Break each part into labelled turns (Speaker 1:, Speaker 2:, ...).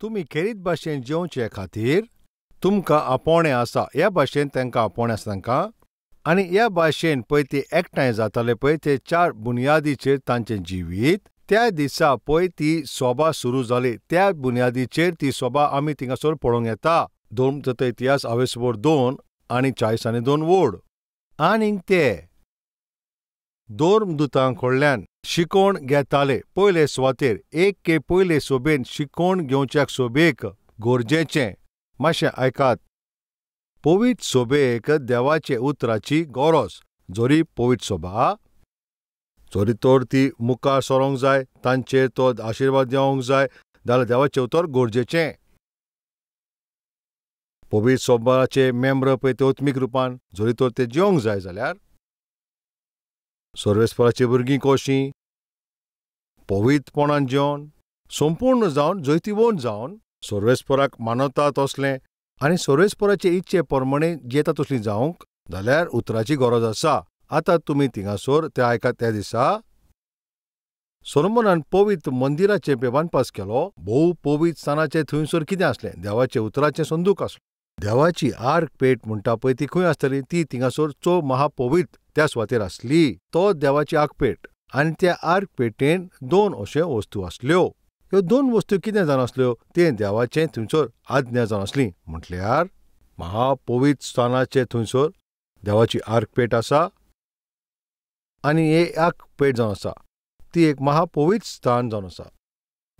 Speaker 1: तुमी खेरीत भाशेन जेवचे खातीर तुमकां आपोवणें आसा. ह्या भाशेन तांकां आपोवणें आसा तांकां. आनी ह्या भाशेन पळय ते एकठांय जाताले पळय ते चार बुनयादीचेर तांचें जिवीत. त्या दिसा पळय ती सोबा सुरू जाली. त्या बुनयादीचेर ती सोबा आमी थिंगासर पळोवंक येता. 2 इतिहास आवेसभर 2 आनी 40 आनी 2 वोड. आनीक ते धर्मदुतां कडल्यान शिकोवण घेताले. पयले सुवातेर एक के पयले सोबेन शिकोवण घेवच्याक सोबेक गरजेचें. मातशें आयकात, पवित्र सोबेक देवाचे उतराची गरज. जरी पवित्र सोबा जरी तर ती मुखार सरोंक जाय, तांचेर तो आशिर्वाद देवंक जाय जाल्यार देवाचें उतर गरजेचें. पवित्र सोबाचे मेंबर पळय ते आत्मीक रुपान जरी तर ते जेवंक जाय जाल्यार सर्वेस्पराची भुरगीं कशीं पवित्रपणान जेवन संपूर्ण जावन जैतिवंत जावन सर्वेस्पराक मानवता तसलें आनी सर्वेस्पराचे इच्छे प्रमाणे जेता तसली जावंक जाल्यार उतराची गरज आसा. आतां तुमी थिंगासर ते आयकात. त्या दिसा सोलोमनान पवित्र मंदिराचें बांदपास केलो. भोव पवित्र स्थानाचें थंयसर कितें आसलें? देवाचें उतराचें संदूक आसलें. देवाची आर्क पेट म्हणटा पळय ती खंय आसतली? ती थिंगासर चो महापवित्र त्या सुवातेर आसली. तो देवाची आर्कपेट आनी त्या आर्कपेटेन 2 अश्यो वस्तू आसल्यो. ह्यो 2 वस्तू कितें जावन आसल्यो? तें देवाचें थंयसर आज्ञा जावन आसली. म्हटल्यार महापवित्र स्थानाचें थंयसर देवाची आर्कपेट आसा आनी हे आर्कपेट जावन आसा ती एक महापवित्र स्थान जावन आसा.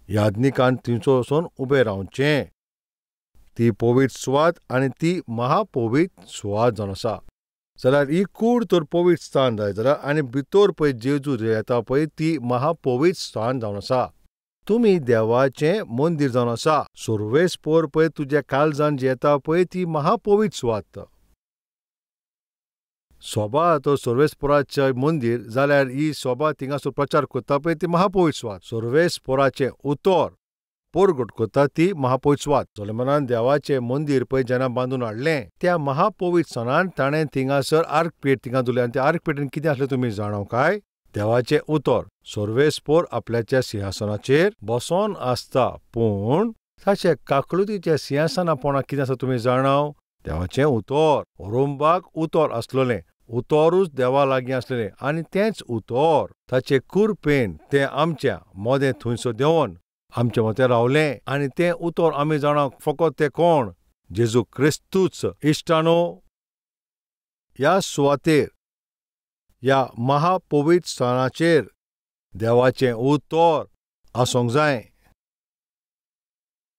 Speaker 1: याज्ञिकान थंयसर वचून उबें रावचें. ती पवित्र सुवात आनी ती महापवित्र सुवात जावन आसा. जाल्यार ही कूड तर पवित्र स्थान जाय जाल्यार आनी भितर पळय जेजू येता पळय ती महापवित्र स्थान जावन आसा. तुमी देवाचें मंदीर जावन आसा. सर्वेस्पोर पळय तुज्या काळजान येता पळय ती महापवित्र सुवात. सोबा तो सर्वेस्पोराचें मंदीर जाल्यार ही सोबा थिंगासर प्रचार करता पळय ती महापवित्र सुवात. सर्वेस्पोराचें उतर परगट करता ती महापवित्र सुवात. सोलोमनान देवाचें मंदीर पळय जेन्ना बांदून हाडलें त्या महापवित्र स्थानान ताणें थिंगासर आर्कपेट थिंगा दिली. आनी त्या आर्कपेटीन कितें आसलें तुमी जाणा काय? देवाचें उतर. सर्वेस्पोर आपल्याच्या सिंहासनाचेर बसोन आसता, पूण ताचे काकळुतीच्या सिंहासना पोंदा कितें आसा तुमी जाणाव? देवाचें उतर. ओरोंबाक उतर आसलेलें, उतरूच देवा लागीं आसलेलें आनी तेंच उतर ताचे कुरपेन तें आमच्या मदें थंयसर देंवन आमच्या मदें रावलें. आनी तें उतर आमी जाणा फकत तें कोण? जेजू क्रिस्तूच. इश्टानो, ह्या सुवातेर ह्या महापवित्र स्थानाचेर देवाचें उतर आसूंक जाय.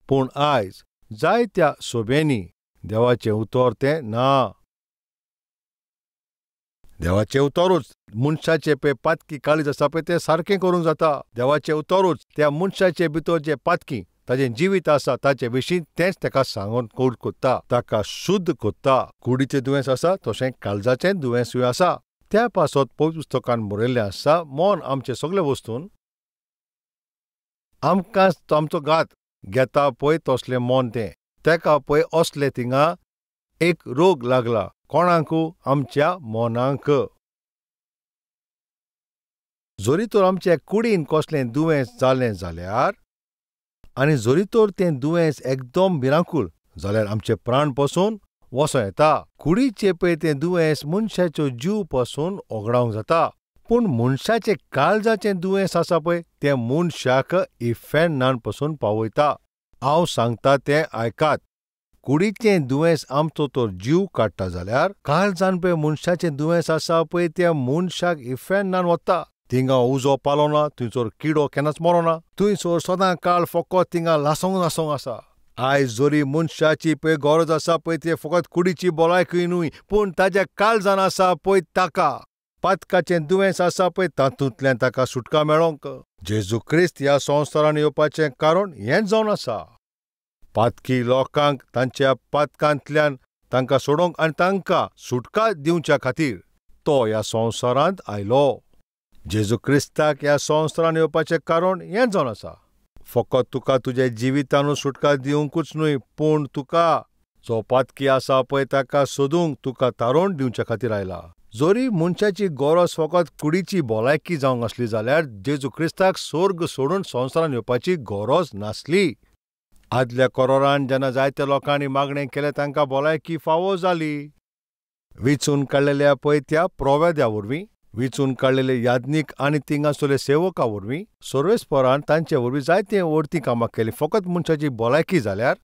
Speaker 1: पूण आयज जायत्या सोब्यांनी देवाचें उतर तें ना. देवाचें उतरूच मनशाचें पळय पातकी काळीज आसा पळय तें सारकें करूंक जाता. देवाचें उतरूच त्या मनशाचे भितर जें पातकी ताजें जिवीत आसा ताचे विशीं तेंच ताका सांगून कोड कोत्ता, ताका शुद्ध कोत्ता. कुडीचें दुयेंस आसा तशें काळजाचें दुयेंसूय आसा. त्या पासत पवित्र पुस्तकान बरयल्लें आसा, मन आमचें सगळें वस्तून आमकां आमचो घात घेता पळय तसलें मन तें ताका पळय असलें थिंगा एक रोग लागला. कोणाकू? आमच्या मनाक. जरी तर आमच्या कुडीन कसलें दुयेंस जालें जाल्यार आनी जरी तर तें दुयेंस एकदम भिरांकूळ जाल्यार आमचे प्राण पसून वचों येता. कुडीचें पळय तें दुयेंस मनशाचो जीव पसून ओगडावंक जाता, पूण मनशाचें काळजाचें दुयेंस आसा पळय तें मनशाक इफेर्नान पसून पावयता. हांव सांगता तें आयकात. कुडीचें दुयेंस आमचो तर जीव काडटा जाल्यार काळजान पळय मनशाचें दुयेंस आसा पळय त्या मनशाक इफेर्नान वता. थिंगा उजो पालोना, थंयसर किडो केन्नाच मरोना, थंयसर सदां काळ फकत थिंगा लासोंक लासोंक आसा. आयज जरी मनशाची पळय गरज आसा पळय ते फकत कुडीची भलायकी न्हय, पूण ताज्या काळजान आसा पळय ताका पातकाचें दुयेंस आसा पळय तातूंतल्यान ताका सुटका मेळोंक जेजू क्रिस्त ह्या संवसारान येवपाचें कारण हेंच जावन आसा. पातकी लोकांक तांच्या पातकांतल्यान तांकां सोडोवंक आनी तांकां सुटका दिवच्या खातीर तो ह्या संवसारांत आयलो. जेजू क्रिस्ताक ह्या संवसारान येवपाचें कारण हेंच जावन आसा. फकत तुका तुज्या जिवितानू सुटका दिवंकूच न्हय, पूण तुका जो पातकी आसा पळय ताका सोदूंक तुका तारोण दिवच्या खातीर आयला. जरी मनशाची गरज फकत कुडीची भलायकी जावंक आसली जाल्यार जेजू क्रिस्ताक स्वर्ग सोडून संवसारान येवपाची गरज नासली. आदल्या कोरोरान जेन्ना जायत्या लोकांनी मागणें केलें तांकां भलायकी फावो जाली. विचून काडलेल्या पळय त्या प्रोवेद्या वरवीं, विचून काडलेले याज्ञीक आनी थिंगासरले सेवका वरवीं सर्वेस्परान तांचे वरवीं जायते व्हडतीं कामां केलीं. फकत मनशाची भलायकी जाल्यार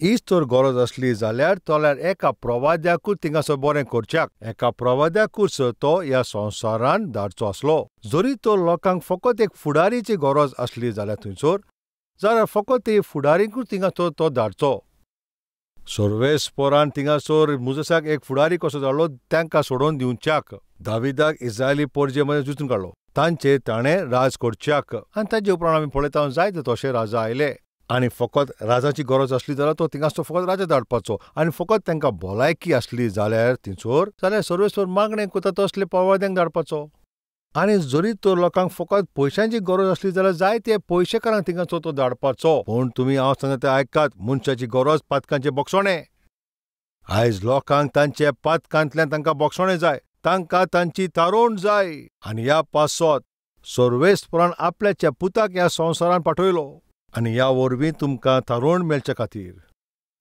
Speaker 1: हीच तर गरज आसली जाल्यार जाल्यार एका प्रवाद्याकूच थिंगासर बरें करच्याक, एका प्रवाद्याकूच तो ह्या संवसारान धाडचो आसलो. जरी तर लोकांक फकत एक फुडारीची गरज आसली जाल्यार थंयसर जाल्यार फकत ते फुडारीकूच थिंगासर तो धाडचो. सर्वेस्परान थिंगासर मुजसाक एक फुडारी कसो धाडलो तांकां सोडोवन दिवच्याक. दाविदाक इस्रायली परजे मदें वेंचून काडलो, तांचेर ताणें राज करच्याक. आनी ताजे उपरांत आमी पळयता जायते तशे राजा आयले. आनी फकत राजाची गरज आसली जाल्यार तो थिंगासर फकत राजा धाडपाचो. आनी फकत तांकां भलायकी आसली जाल्यार थंयसर जाल्यार सर्वेस्पर मागणें करता तसले प्रवाद्यांक धाडपाचो. आनी जरी तर लोकांक फकत पयशांची गरज आसली जाल्यार जायते पयशेकारांक थिंगासर तो धाडपाचो. पूण तुमी हांव सांगता तें आयकात, मनशाची गरज पातकांचें बोगसणें. आयज लोकांक तांचे पातकांतल्यान तांकां बोगसणें जाय, तांकां तांची तारोण जाय. आनी ह्या पासत सर्वेस्परान आपल्याच्या पुताक ह्या संवसारान पाठयलो आनी ह्या वरवीं तुमकां थारोवण मेळचे खातीर.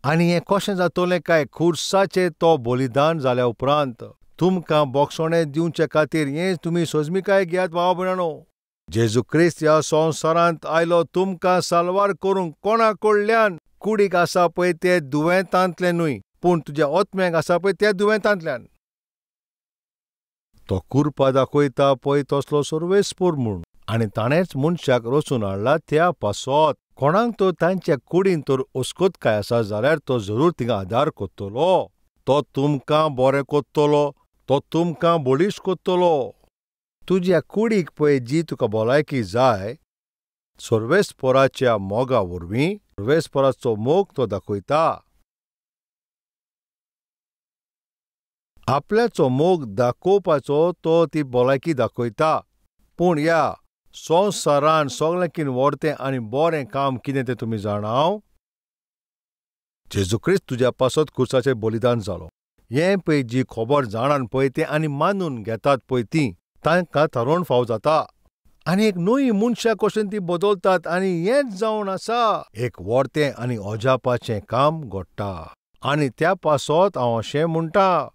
Speaker 1: आनी हें कशें जातलें काय खुर्साचें तो बलिदान जाल्या उपरांत तुमकां बोगसणें दिवचे खातीर. हें तुमी सोजमिकाय घेयात भावा भयणांनो. जेजू क्रिस्त ह्या संवसारांत आयलो तुमकां साल्वार करूंक. कोणा कडल्यान? कुडीक आसा पळय ते दुयेंतांतलें न्हय, पूण तुज्या आत्म्याक आसा पळय त्या दुयेंतांतल्यान. तो कुरपा दाखयता पळय तसलो सर्वेस्पर म्हूण. आनी ताणेंच मनशाक रचून हाडला त्या पासत. कोणाक तर तांच्या कुडीन तर अस्कोतकाय आसा जाल्यार तो जरूर थिंगा आदार करतलो. तो तुमकां बरें करतलो, तो तुमकां बळिश्ट करतलो. तुज्या कुडीक पळय जी तुका भलायकी जाय सर्वेस्पराच्या मोगा वरवीं, सर्वेस्पराचो मोग तो दाखयता. आपल्याचो मोग दाखोवपाचो तो ती भलायकी दाखयता. पूण ह्या संवसारान सगळ्यांकीन व्हरतें आनी बरें काम कितें तें तुमी जाणाव? जेजू क्रिस्त तुज्या पासत खुर्साचेर बलिदान जालो. हें पळय जी खबर जाणान पळय तें आनी मानून घेतात पळय ती, तांकां थारोवन फाव जाता. आनी एक नवी मनशां कशेन ती बदलतात. आनी हेंच जावन आसा एक व्हरतें आनी अजापाचें काम घडटा. आनी त्या पासत हांव अशें म्हणटा,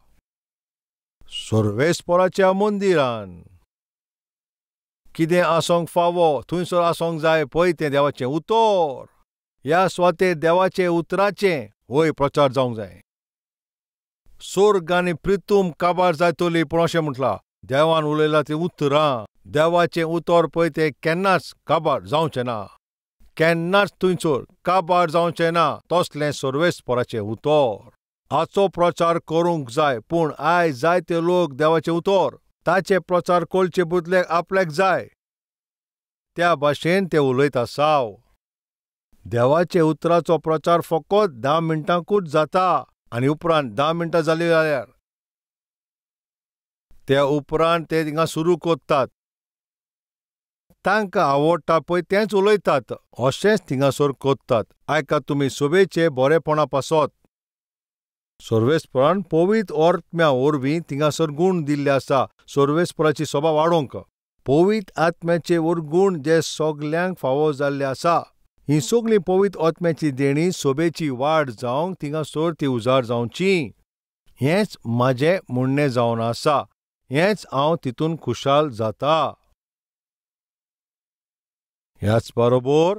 Speaker 1: सर्वेस्पराच्या मंदिरान कितें आसूंक फावो थंयसर आसूंक जाय पळय तें देवाचें उतर. ह्या सुवातेर देवाचें उतराचें वय प्रचार जावंक जाय. सोर्ग आनी प्रितूम काबार जातली, पूण अशें म्हटलां देवान उलयलां तीं उतरां, देवाचें उतर पळय तें केन्नाच काबार जावचें ना, केन्नाच थंयसर काबार जावचें ना. तसलें सर्वेस्पराचें उतर हाचो प्रचार करूंक जाय. पूण आयज जायते लोक देवाचें उतर ताचे प्रचार करचे बदले आपल्याक जाय त्या भाशेन ते उलयत आसाव. देवाचे उतराचो प्रचार फकत 10 मिनटांकूच जाता आनी उपरांत 10 मिनटां जालीं जाल्यार त्या उपरांत ते थिंगा सुरू करतात. तांकां आवडटा पळय तेंच उलयतात, अशेंच थिंगासर करतात. आयकात तुमी सोबेचे बरेपणा पासत सर्वेस्परान पवित्र आत्म्या वरवीं थिंगासर गूण दिल्ले आसा सर्वेस्पराची सोबा वाडोवंक. पवित्र आत्म्याचे गुण जे सगल्यांक फावो जाल्ले आसा. ही सगळीं पवित्र आत्म्याची देणी सोबेची वाड जावंक थिंगासर ती उजार जावची. हेंच म्हाजें म्हणणें जावन आसा, हेंच हांव तितून खुशाल जाता. ह्याच बरोबर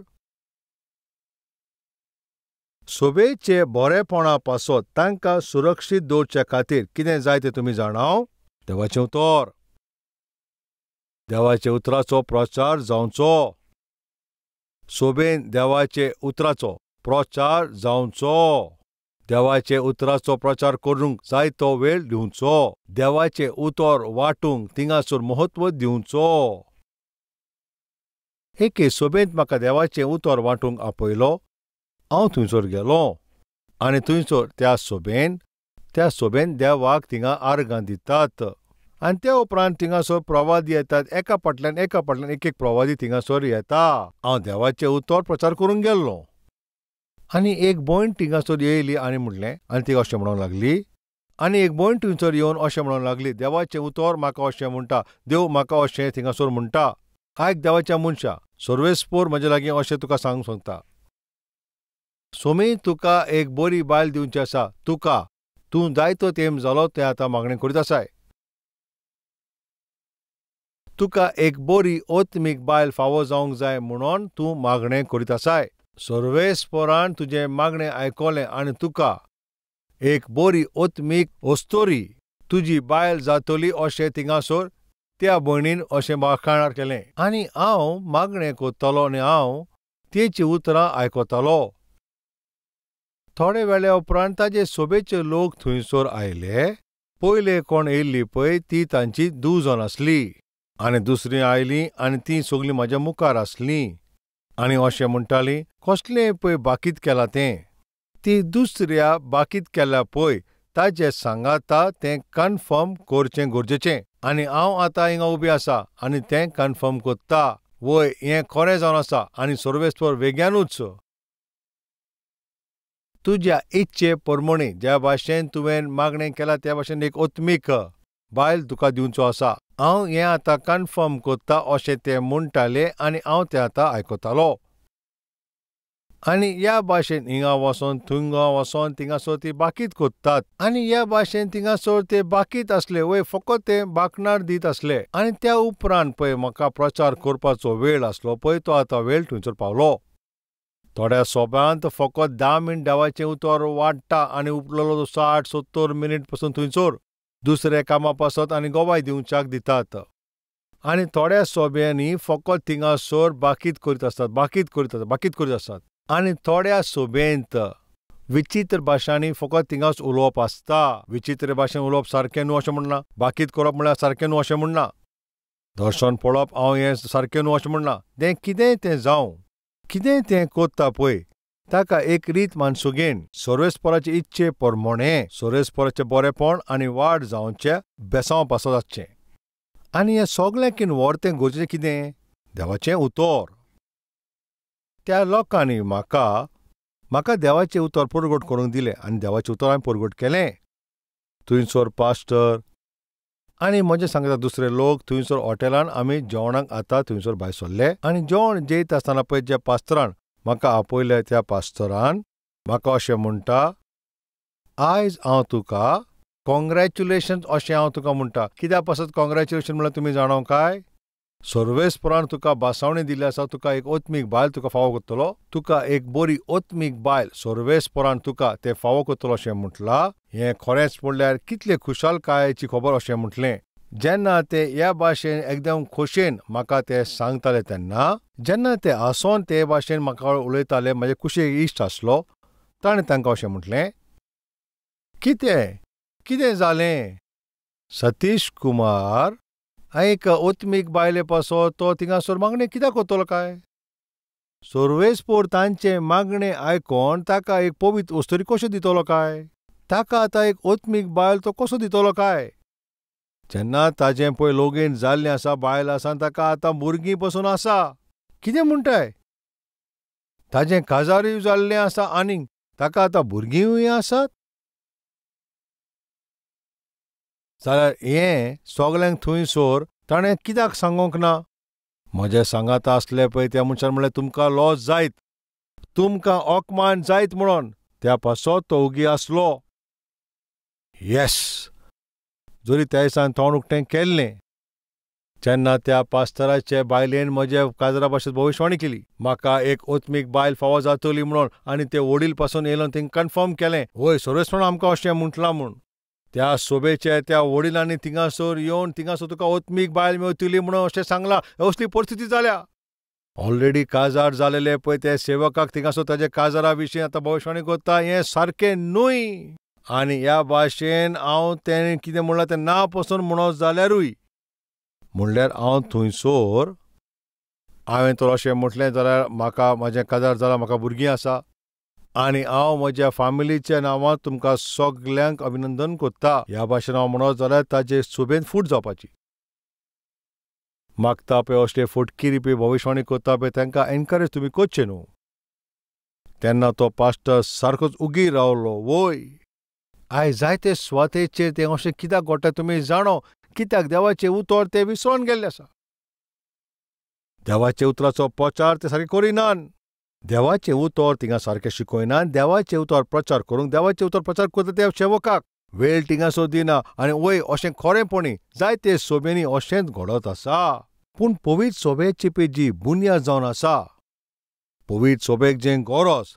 Speaker 1: सोबेचे बरेपणा पासत तांकां सुरक्षीत दवरचे खातीर कितें जाय तें तुमी जाणाव? देवाचें उतर, देवाच्या उतराचो प्रचार जावचो. सोबेन देवाचे उतराचो प्रचार जावचो. देवाचे उतराचो प्रचार करूंक जाय तो वेळ दिवचो. देवाचें उतर वांटूंक थिंगासर म्हत्व दिवचो. एके सोबेंत म्हाका देवाचें उतर वांटूंक आपयलो. हांव थंयसर गेलो आनी थंयसर त्या सोबेन देवाक थिंगा आर्गां दितात. आनी त्या उपरांत थिंगासर प्रवादी येतात, एका फाटल्यान एका फाटल्यान एक एक प्रवादी थिंगासर येता. हांव देवाचें उतर प्रचार करूंक गेल्लो आनी एक भयण थिंगासर येयली आनी म्हणलें, आनी ती अशें म्हणूंक लागली, आनी एक भयण थंयसर येवन अशें म्हणूंक लागली, देवाचें उतर म्हाका अशें म्हणटा, देव म्हाका अशें थिंगासर म्हणटा. आयक देवाच्या मनशा, सर्वेस्पोर म्हजे लागीं अशें तुका सांगूंक सोदता. सोमी तुका एक बरी बायल दिवची आसा. तुका तूं जायतो तेंप जालो तें आतां मागणें करीत आसाय. तुका एक बरी ओत्मीक बायल फावो जावंक जाय म्हणून तूं मागणें करीत आसाय. सर्वेस्परान तुजें मागणें आयकलें आनी तुका एक बरी ओत्मीक अस्तोरी तुजी बायल जातली अशें थिंगासर त्या भयणीन अशें वाखाणार केलें. आनी हांव मागणें करतालो आनी हांव तेचीं उतरां आयकतालो. थोडे वेळे उपरांत ताजे सोबेचे लोक थंयसर आयले. पयले कोण येयल्ली पळय ती तांची दुजन आसली आनी दुसरी आयली आनी ती सगळीं म्हाज्या मुखार आसलीं आनी अशें म्हणटालीं, कसलें पळय बाकीत केलां तें. ती दुसऱ्या बाकीत केल्या पळय ताजे सांगाता तें कन्फर्म करचें गरजेचें. आनी हांव आतां हिंगा उबी आसा आनी तें कन्फर्म करता, वय हें खरें जावन आसा. आनी सर्वेस्पर वेग्यानूच तुज्या इच्छे प्रमाणे ज्या भाशेन तुवें मागणें केलां त्या भाशेन एक ओत्मीक बायल तुका दिवचो आसा. हांव हें आतां कन्फर्म करता अशें ते म्हणटाले आनी हांव तें आतां आयकतालो. आनी ह्या भाशेन हिंगा वचोन थंगा वचोन थिंगासर ती बाकीत करतात आनी ह्या भाशेन थिंगासर ते बाकीत आसले, वय फकत ते बाकणार दीत आसले. आनी त्या उपरांत पळय म्हाका प्रचार करपाचो वेळ आसलो पळय तो आतां वेळ थंयसर पावलो. थोड्या सोब्यांत फकत 10 मिनट देवाचें उतर वाडटा आनी उपलेलो तो 60-70 मिनीट पसून थंयसर दुसऱ्या कामा पासत आनी गोवाय दिवच्याक दितात. आनी थोड्या सोब्यांनी फकत थिंगासर बाकीत करीत आसतात, बाकीत करीत आसतात, बाकीत करीत आसतात. आनी थोड्या सोबेंत विचित्र भाशांनी फकत थिंगाच उलोवप आसता. विचित्र भाशेन उलोवप सारकें न्हू अशें म्हणना, बाकीत करप म्हणल्यार सारकें न्हू अशें म्हणना, दर्शन पळोवप हांव हें सारकें न्हू अशें म्हणना. तें कितेंय तें जावं, कितेंय तें करता पळय ताका एक रीत मानसुगेन सर्वेस्पराचे इच्छे प्रमाणे सर्वेस्पराचें बरेपण आनी वाड जावचें बेसांव पासत आसचें. आनी हें सगळ्यांकीन व्हर तें गरजेचें कितें, देवाचें उतर. त्या लोकांनी म्हाका म्हाका देवाचें उतर परगट करूंक दिलें आनी देवाचें उतर हांवें परगट केलें. थंयसर पास्टर आनी म्हजें सांगता दुसरे लोक थंयसर हॉटेलान आमी जेवणाक आतां थंयसर भायर सरले. आनी जेवण जेयता आसतना पळय ज्या पास्तरान म्हाका आपयलें त्या पास्तरान म्हाका अशें म्हणटा, आयज हांव तुका कॉंग्रॅच्युलेशन अशें हांव तुका म्हणटा. कित्या पासत कॉंग्रॅच्युलेशन म्हणल्यार तुमी जाणा काय? सर्वेस्परान तुका बासावणी दिल्ली आसा, तुका एक ओत्मीक बायल तुका फावो करतलो, तुका एक बरी ओत्मीक बायल सर्वेस्परान तुका तें फावो करतलो अशें म्हटलां. हें खरेंच म्हणल्यार कितले खुशालकायेची खबर अशें म्हटलें. जेन्ना ते ह्या भाशेन एकदम खोशेन म्हाका ते सांगताले तेन्ना, जेन्ना ते हांसोन ते भाशेन म्हाका उलयताले, म्हजे कुशेक इश्ट आसलो ताणें तांकां अशें म्हटलें, कितें कितें जालें सतीश कुमार एक ओत्मीक बायले पासत तो थिंगासर मागणें कित्याक करतलो काय? सर्वेस्पोर तांचें मागणें आयकोन ताका एक पवित्र अस्तुरी कशें दितलो काय? ताका आतां एक ओत्मीक बायल तो कसो दितलो काय? जेन्ना ताजें पळय लोगीन जाल्लें आसा, बायल आसा, ताका आतां भुरगीं पसून आसा, कितें म्हणटाय? ताजें काजारूय जाल्लें आसा आनी ताका आतां भुरगींय आसात. जाल्यार हें सगल्यांक थंयसर ताणें कित्याक सांगूंक ना? म्हजें सांगाता आसलें पळय त्या मनशान म्हणलें, तुमकां लॉस जायत, तुमकां अपमान जायत म्हणून. त्या पासत तो उगी आसलो. येस, जरी त्या दिसान तोंड उक्तें केल्लें. जेन्ना त्या पास्तराचे बायलेन म्हज्या काजरा भाशेन भविश्यवाणी केली, म्हाका एक ओत्मीक बायल फावो जातली म्हणून, आनी ते वडील पासून येयलो तेंकां कन्फर्म केलें, वय सर्वेस्परान आमकां अशें म्हटलां म्हूण. त्या सोबेचे त्या वडिलांनी थिंगासर येवन थिंगासर तुका ओत्मीक बायल मेळटली म्हणून अशें सांगलां. असली परिस्थिती जाल्या. ऑलरेडी काजार जालेले पळय त्या सेवकाक थिंगासर ताजे काजारा विशीं आतां भविश्यवाणी करता, हें सारकें न्हय. आनी ह्या भाशेन हांव तेणें कितें म्हणलां तें ना पसून म्हणत जाल्यारूय म्हणल्यार हांव थंयसर हांवें तर अशें म्हटलें जाल्यार म्हाका म्हाजें काजार जालां, म्हाका भुरगीं आसा आनी हांव म्हज्या फामिलीच्या नांवान तुमकां सगल्यांक अभिनंदन करता. ह्या भाशेन हांव म्हणत जाल्यार ताजे सोबेन फूट जावपाची. मागता पळय असले फटकिरी पळय भविश्यवाणी करता पळय तांकां एनकरेज तुमी करचें न्हू. तेन्ना तो पास्टर सारकोच उगी रावलो. वय आयज जायते सुवातेचेर तें अशें कित्याक घडटा तुमी जाणो, कित्याक देवाचें उतर तें विसरोन गेल्लें आसा. देवाच्या उतराचो प्रचार ते सारके करिनात. देवाचें उतर थिंगा सारकें शिकयना, देवाचें उतर प्रचार करूंक, देवाचें उतर प्रचार करता त्या सेवकाक वेळ थिंगासर दिना. आनी वय अशें खरेंपणी जायते सोबेनी अशेंच घडत आसा. पूण पवित्र सोबेची पळय जी बुन्याद जावन आसा, पवित्र सोबेक जें गरज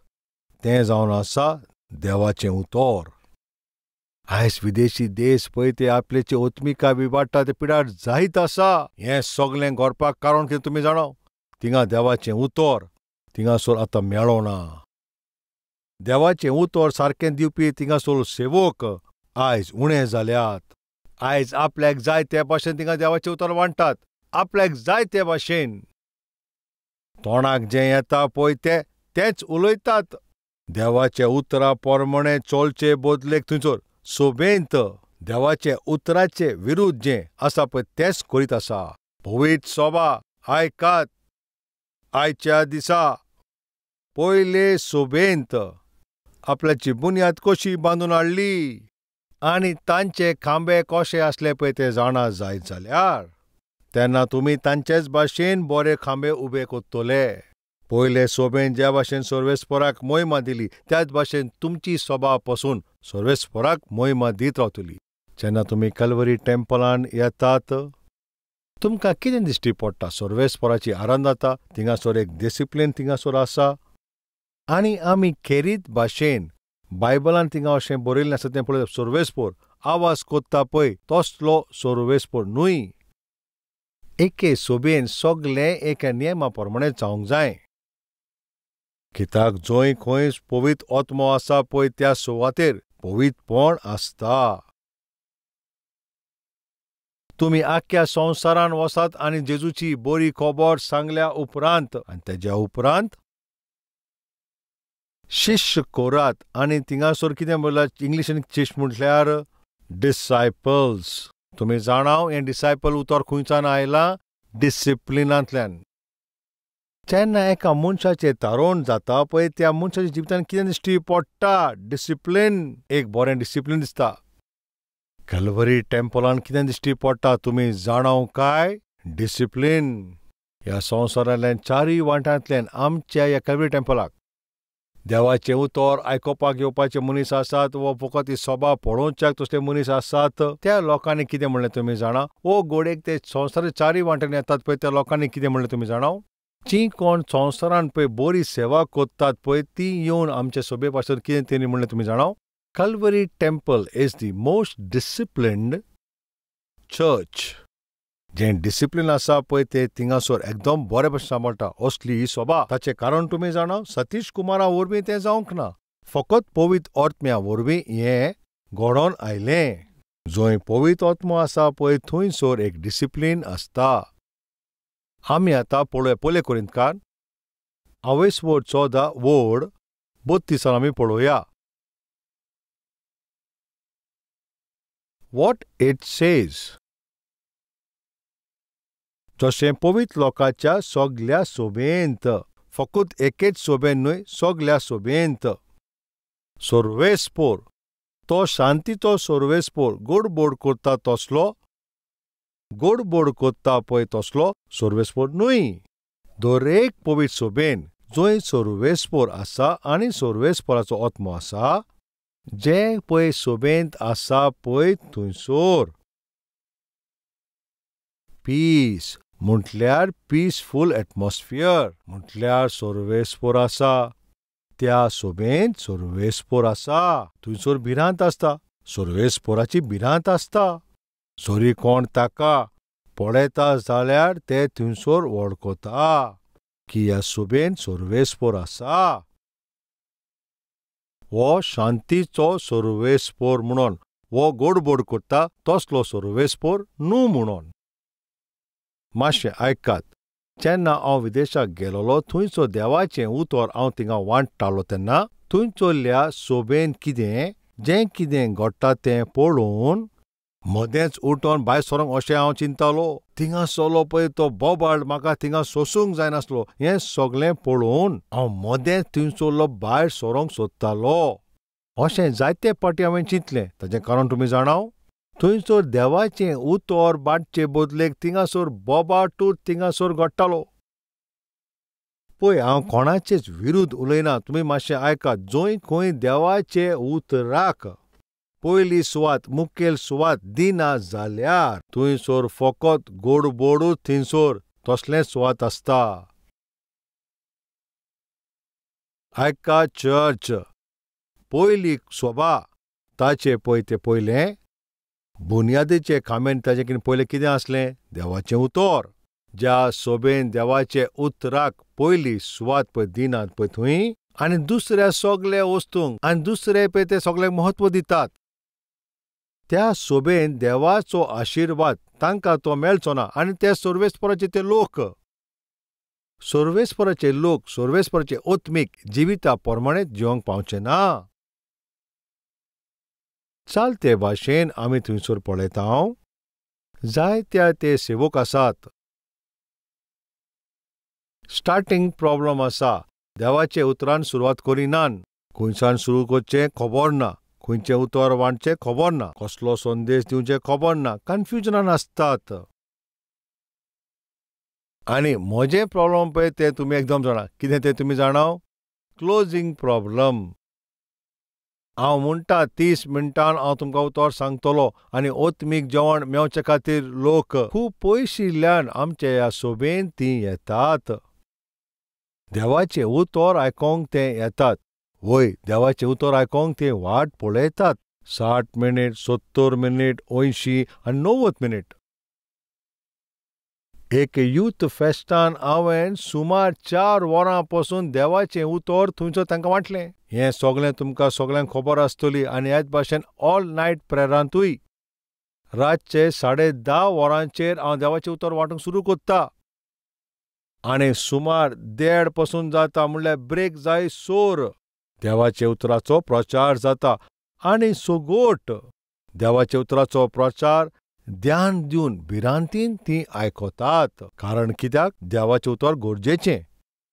Speaker 1: तें जावन आसा देवाचें उतर. आयज विदेशी देश पळय ते आपल्याची ओत्मिका विबाडटा, ते पिडार जायत आसा. हें सगळें घडपाक कारण कितें तुमी जाणा? थिंगा देवाचें उतर थिंगासर आतां मेळना. देवाचें उतर सारकें दिवपी थिंगासर सेवक आयज उणें जाल्यात. आयज आपल्याक जाय ते भाशेन थिंगा देवाचें उतर वांट्टात, आपल्याक जाय ते भाशेन. तोंडाक जें येता पळय ते तेंच उलयतात. देवाच्या उतरा प्रमाणे चलचे बदलेक थंयसर सोबेंत देवाच्या उतराचे विरुद्ध जें आसा पळय तेंच करीत आसा. पवित्र सोबा आयकात, आयच्या दिसा पयले सोबेंत आपल्याची बुन्याद कशी बांदून हाडली आनी तांचे खांबे कशे आसले पळय ते जाणा जायत जाल्यार तेन्ना तुमी तांचेच भाशेन बरे खांबे उबे करतले. पयले सोबेन ज्या भाशेन सर्वेस्पराक मोहिमा दिली त्याच भाशेन तुमची सोबा पसून सर्वेस्पराक मोहिमा दीत रावतली. जेन्ना तुमी कलवरी टेम्पलान येतात तुमकां कितें दिश्टी पडटा? सर्वेस्पराची आरांद जाता, थिंगासर एक डिसिप्लीन थिंगासर आसा. आनी आमी खेरीत भाशेन बायबलान थिंगा अशें बरयल्लें आसा तें पळय, सर्वेस्पोर आवाज कोत्ता पळय तसलो सर्वेस्पोर न्हय. एके सोबेन सगलें एका नियमा प्रमाणे जावंक जाय. कित्याक जंय खंय पवित्र आत्मो आसा पळय त्या सुवातेर पवित्रपण आसता. तुमी आख्ख्या संवसारान वसात आनी जेजूची बरी खबर सांगल्या उपरांत आनी तेज्या उपरांत शिश्य करात. आनी थिंगासर कितें म्हणल्यार इंग्लिशीन शिश्य म्हटल्यार डिसायपल्स. तुमी जाणाव हें डिसायपल उतर खंयच्यान आयलां? डिसिप्लिनांतल्यान. जेन्ना एका मनशाचें तारोण जाता पळय त्या मनशाच्या जिवितान कितें दिश्टी पडटा? डिसिप्लीन. एक बरें डिसिप्लीन दिसता. कलवरी टेम्पलान कितें दिश्टी पडटा तुमी जाणाव काय? डिसिप्लीन. ह्या संवसारांतल्यान चारूय वाठारांतल्यान आमच्या ह्या कलवरी टेम्पलाक देवाचें उतर आयकुपाक येवपाचे मनीस आसात वो फकत ही सभा पळोवच्याक तसले मनीस आसात. त्या लोकांनी कितें म्हणलें तुमी जाणा? वो गोडेक ते संवसाराच्या चारूय वाठारांनी येतात पळय त्या लोकांनी कितें म्हणलें तुमी जाणा? जी कोण संवसारान पळय बरी सेवा करतात पळय ती येवन आमचे सभे पासून कितें तेणी म्हणलें तुमी जाणा? Calvary Temple is the most disciplined church. जें डिसिप्लीन आसा पळय तें थिंगासर एकदम बरे भशेन सांबाळटा असली ही सभा. ताचें कारण तुमी जाणा? सतीश कुमारा वरवीं तें जावंक ना, फकत पवित्र आत्म्या वरवीं हें घडोवन आयलें. जंय पवित्र आत्मो आसा पळय थंयसर एक डिसिप्लीन आसता. आमी आतां पळोवया पयले कोरिंतकार 14 32 आमी पळोवया. What it says. जशें पवित्र लोकांच्या सगल्या सोबेंत, फकत एकेच सोबेन न्हय, सगल्या सोबेंत सर्वेस्पोर तो शांतीचो सर्वेस्पोर गोडबोड करता तसलो, गोडबोड करता पळय तसलो सर्वेस्पोर न्हय. दरेक पवित्र सोबेन जंय सर्वेस्पोर आसा आनी सर्वेस्पोराचो आत्मो आसा, जे पळय सोबेंत आसा पळय थंयसर पीस म्हटल्यार पीसफूल एटमॉस्फियर म्हटल्यार सर्वेस्पोर आसा. त्या सोबेंत सर्वेस्पोर आसा, थंयसर भिरांत आसता, सर्वेस्पोराची भिरांत आसता. जरी कोण ताका पळयता जाल्यार ते थंयसर वळखता की ह्या सोबेंत सर्वेस्पोर आसा. हो शांतीचो सर्वेस्पोर म्हणून, हो गोडबोड करता तसलो सर्वेस्पोर न्हू म्हणून. मातशें आयकात, जेन्ना हांव विदेशाक गेलोलो थंयचो देवाचें उतर हांव थिंगा वांट्टालो तेन्ना थंयचोल्या सोबेन कितें जें कितें घडटा तें पळोवन मदेंच उठोन भायर सरोंक अशें हांव चिंतालो. थिंगा सरलो पळय तो बोबाळ म्हाका थिंगा सोसूंक जायनासलो. हें सगळें पळोवन हांव मदेंच थंयसरलो भायर सरोंक सोदतालो. अशें जायते फावटी हांवें चिंतलें. ताचें कारण तुमी जाणाव? थंयसर देवाचें उतर बाटचे बदलेक थिंगासर बोबाटूच थिंगासर घडटालो. पळय, हांव कोणाचेच विरुद्ध उलयना, तुमी मातशें आयकात. जंय खंय देवाचे उतराक पयली सुवात, मुखेल सुवात दिना जाल्यार थंयसर फकत गोडबोडूच थंयसर तसलें सुवात आसता. आयका चर्च, पयली सभा ताचे पळय तें पयलें बुन्यादीचे खांबेन ताचें कितें पयलें कितें आसलें? देवाचें उतर. ज्या सोबेन देवाचे उतराक पयली सुवात पळय दिनात पळय थंय आनी दुसऱ्या सगल्या वस्तूंक आनी दुसरे पळय ते सगळ्यांक म्हत्व दितात, त्या सोबेन देवाचो आशिर्वाद तांकां तो मेळचो ना. आनी ते सर्वेस्पराचे ते लोक, सर्वेस्पराचे लोक सर्वेस्पराचे आत्मीक जिविता प्रमाणे जिवंक पावचे ना. चालते भाशेन आमी थंयसर पळयता जायत्या ते सेवक आसात. स्टार्टींग प्रॉब्लम आसा, देवाचे उतरान सुरवात करिनान. खंयच्यान सुरू करचें खबर ना, खंयचें उतर वांटचें खबर ना, कसलो संदेश दिवचें खबर ना, कन्फ्युजनान आसतात. आनी म्हजें प्रॉब्लम पळय तें तुमी एकदम जाणा कितें तें तुमी जाणा, क्लोजींग प्रॉब्लम. हांव म्हणटा 30 मिनटान हांव तुमकां उतर सांगतलो आनी आत्मीक जेवण मेवचे खातीर लोक खूब पयशिल्ल्यान आमच्या ह्या सोबेन तीं येतात. देवाचें उतर आयकोंक ते येतात. वय, देवाचें उतर आयकोंक ते वाट पळयतात. 60 मिनीट, 70 मिनीट, 80 आनी 90 मिनीट. एक यूथ फेस्टान हांवें सुमार 4 वरां पसून देवाचें उतर थंयसर तांकां वांटलें. हें सगळें तुमकां सगळ्यांक खबर आसतली. आनी ह्याच भाशेन ऑल नायट प्रेरांतूय रातचे 10:30 वरांचेर हांव देवाचें उतर वांटूंक सुरू करता आनी सुमार 1:30 पसून जाता, म्हणल्यार ब्रेक जाय सोर देवाच्या उतराचो प्रचार जाता. आनी सगोट देवाच्या उतराचो प्रचार ध्यान दिवन भिरांतीन ती आयकतात. कारण कित्याक? देवाचें उतर गरजेचें.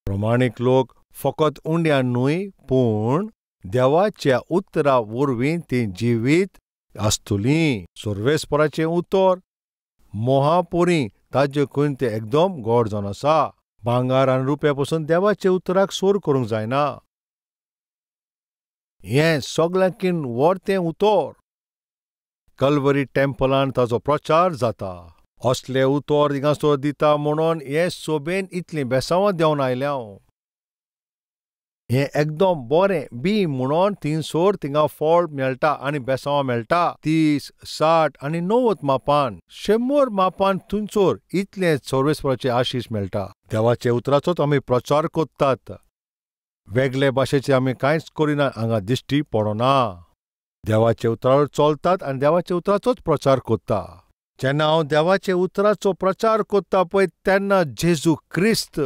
Speaker 1: प्रमाणीक लोक फकत उंड्यान न्हय पूण देवाच्या उतरा वरवीं तीं जिवीत आसतलीं. सर्वेस्पराचें उतर मोहापुरी ताजे करून तें एकदम गोड जावन आसा. भांगर आनी रुप्या पसून देवाच्या उतराक सोर करूंक जायना. हें सगळ्यांकीन व्हड उतर. कलवरी टेम्पलान ताचो प्रचार जाता. असले उतर थिंगासर दिता म्हणून हे सोबेन इतलीं बेसांवां देंवन आयल्या. हें एकदम बरें बी म्हणून थंयसर थिंगा फळ मेळटा आनी बेसांवां मेळटा. 30, 60 आनी 90 मापान, 100 मापान थंयसर इतलें सर्वेस्पराचें आशीश मेळटा. देवाच्या उतराचोच आमी प्रचार करतात. वेगळे भाशेचे आमी कांयच करिना, हांगा दिश्टी पडना. देवाच्या उतरावर चलतात आनी देवाच्या उतराचोच प्रचार करता. जेन्ना हांव देवाच्या उतराचो प्रचार करता पळय तेन्ना जेजू क्रिस्त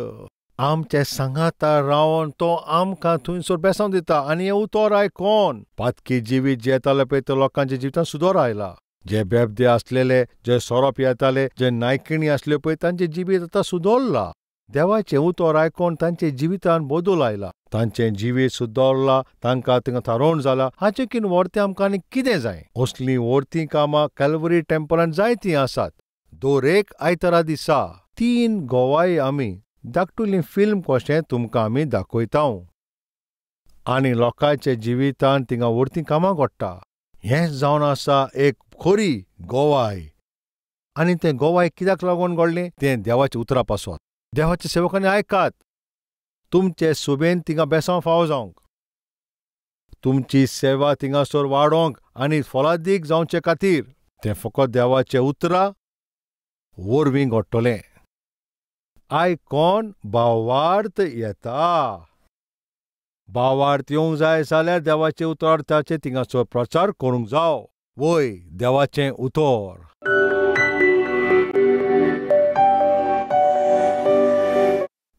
Speaker 1: आमचे सांगाता रावन तो आमकां थंयसर बेसांव दिता. आनी हें उतर आयकोन पातकी जिवीत जे येताले पळय ते लोकांच्या जिवितांत सुदोर आयला. जे बेबदे आसलेले, जे सोरोप येताले, जे नायकिणी आसल्यो पळय तांचें जिवीत आतां सुदरलां. देवाचें उतर आयकोन तांच्या जिवितांत बदल आयला, तांचें जिवीत सुदरलां, तांकां थिंगा थारोवण जाला. हाचें किन व्हरतें आमकां आनी कितें जाय? असलीं व्हरतीं कामां कॅलवरी टेम्पलान जायतीं आसात. दर एक आयतारा दिसा 3 गोवाय आमी धाकटुली फिल्म कशें तुमकां आमी दाखयता आनी लोकांच्या जिवितांत थिंगा व्हरतीं कामां घडटा. हें जावन आसा एक खरी गोवाय. आनी तें गोवाय कित्याक लागून घडलें? तें देवाच्या उतरा पासत. देवाच्या सेवकांनी आयकात, तुमचे सुबेन थिंगा बेसांव फावो जावंक, तुमची सेवा थिंगासर वाडोवंक आनी फलादीक जावचे खातीर तें फकत देवाचे उतरा वरवीं घडटलें. आयकोन भावार्थ येता. भावार्थ येवंक जाय जाल्यार देवाचे उतर ताचे थिंगासर प्रचार करूंक जाव. वय, देवाचें उतर.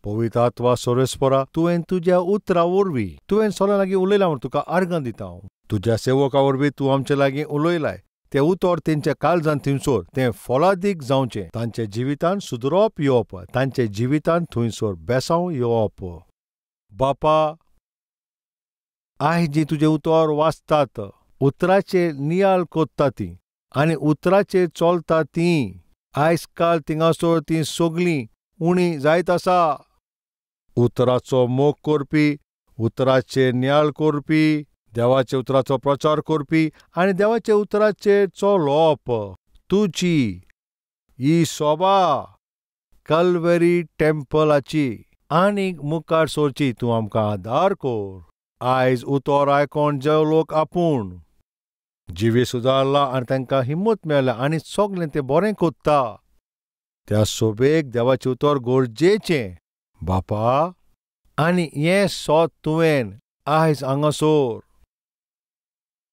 Speaker 1: पवित्र आत्मा सर्वेस्परा, तुवें तुज्या उतरा वरवीं तुवें सगळ्यां लागीं उलयलां म्हूण तुका आर्गां दिता हांव. तुज्या सेवका वरवीं तूं आमचे लागीं उलयलाय. तें उतर तेंच्या काळजान थंयसर तें फलादीक जावचें, तांच्या जिवितान सुदरप येवप, तांच्या जिवितान थंयसर बेसांव येवप. बापा, आयज जी तुजें उतर वाचतात, उतराचेर नियाळ करता तीं आनी उतराचेर चलता तीं, आयज काल थिंगासर तीं सगळीं उणी जायत आसा. उतराचो मोग करपी, उतराचेर नियाळ करपी, देवाच्या उतराचो प्रचार करपी आनी देवाच्या उतराचेर चलोवप. तुजी ही सोबा कल्वरी टेम्पलाची आनीक मुखार सरची तूं आमकां आदार कर. आयज उतर आयकोन जे लोक आपूण जिवी सुदारला आनी तांकां हिम्मत मेळ्ळ्या आनी सगळें तें बरें कोत्ता, त्या सोबेक देवाचें उतर गरजेचें बापा. आनी हें सोद तुवें आयज हांगासर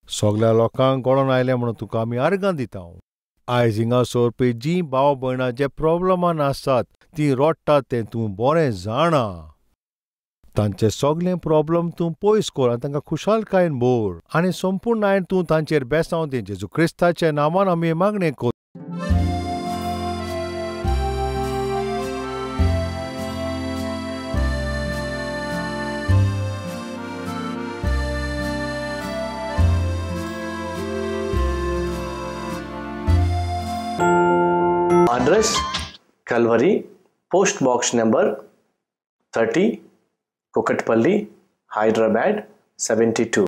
Speaker 1: सगळ्या लोकांक गळोन आयलें म्हणून तुका आमी आर्गां दिता. आयज हिंगासर पळय जीं भाव भयणां जे प्रोब्लमान आसात तीं रडटात तें तूं बरें जाणा. तांचे सगळे प्रॉब्लम तूं पयस कर आनी तांकां खुशालकायेन भर आनी संपूर्णायेन तूं तांचेर बेसांव दी. जेजू क्रिस्ताच्या नांवान आमी मागणें कर.
Speaker 2: Address: Calvary, Post Box number 30, Kukatpally, Hyderabad 72.